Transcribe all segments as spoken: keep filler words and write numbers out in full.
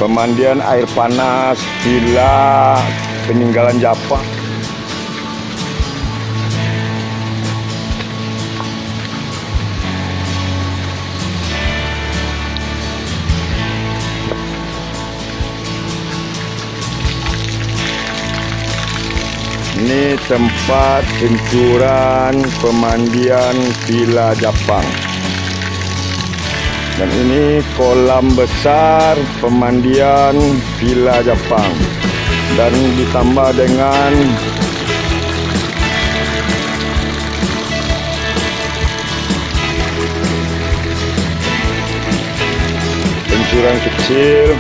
Pemandian air panas Villa Peninggalan Japang. Ini tempat pencurian pemandian Villa Japang. Dan ini kolam besar pemandian Villa Japang. Dan ditambah dengan pencurian kecil.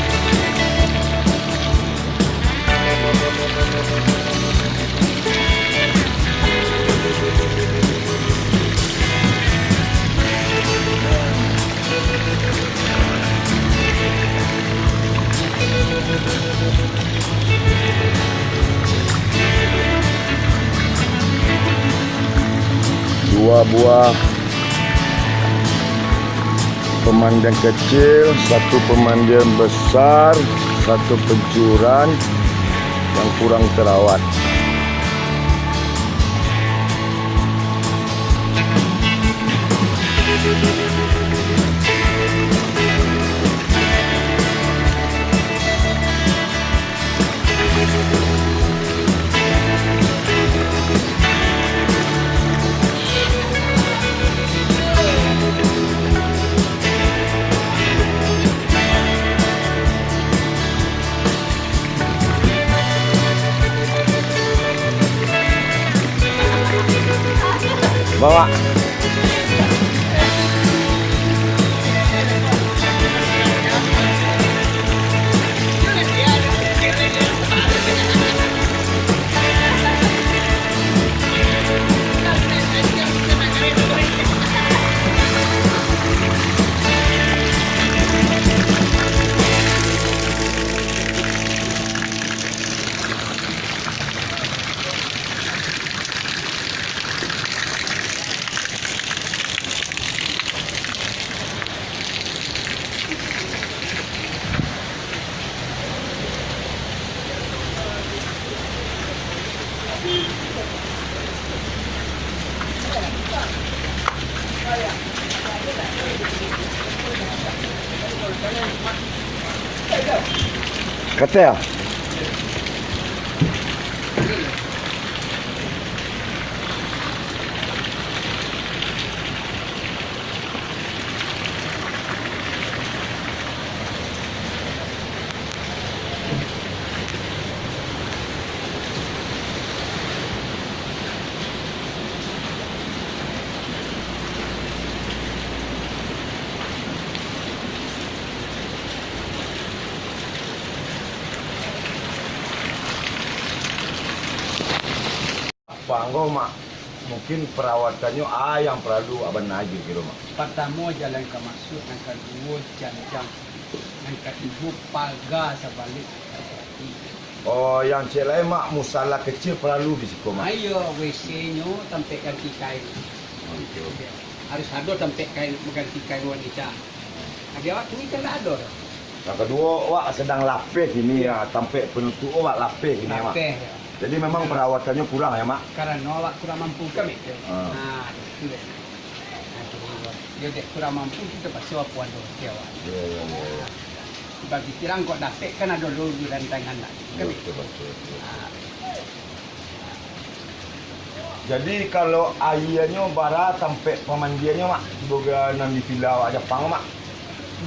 Dua buah pemandian kecil, satu pemandian besar, satu pencurian yang kurang terawat. Bawa. Kato. Bangko, Mak, mungkin perawatannyo a yang paralu abana kiro-kiro, Mak. Partamo, jalan ka masuak, nan kaduo, janjang, nan katigo, paga sabalik. Oh, yang ciek lai, Mak, musala kecil paralu di siko, Mak. Iyo, W C-nyo tampek ganti kain. Oh, itu. Harus ado tampek kain, mangganti kain wanita. Nah, di awak kini kan ndak ado doh. Yang kaduo, awak sadang lapeh kini, ya, tampek panutuik awak lapeh kini, Mak. Lapeh, ya. Jadi memang perawatannyo kurang, ya, Mak? Karano awak kurang mampu kan, Mak. Ah. Nah, itu deh. Nah, itu dulu. Iyo dek kurang mampu, kito pakso apo ado, oke, awak. Iya, iya, iya, iya. Bagi kirang kok dapek kan ado dulu rantangan lah. Kan? Betul, betul, betul. Ah. Jadi, kalau aianyo bara tampek pamandiannyo, Mak, tibo ga nan di villa awak Japang, Mak?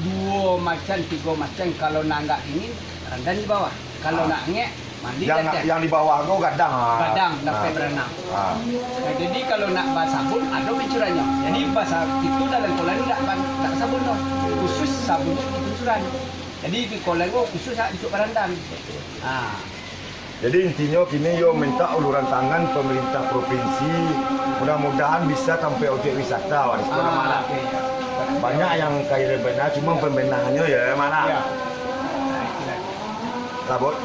Duo macam, tigo macam. Kalau nak agak dingin, randan di bawah. Kalau nak angek, mandi di ateh. Yang di bawah ko gadang, ah. Gadang, dapat baranang. Ah. Nah, jadi kalau nak basabun, ado pencuriannyo. Jadi, basa-, itu dalam kolam ni ndak ba-, ndak basabun doh. Khusus sabun di pencurian. Jadi, di kolam ko khusus, ah, untuk barandan. Ah. Jadi, intinyo kini yo mintak uluran tangan pamarintah provinsi, mudah-mudahan bisa tampek objek wisata, Wan, di Siko Nama lah. Oke, ya. Banyak yang ka dibenahi, cuma pembenahannyo ya, Mak lah. Ya. Nah, itulah. Lah, Bot.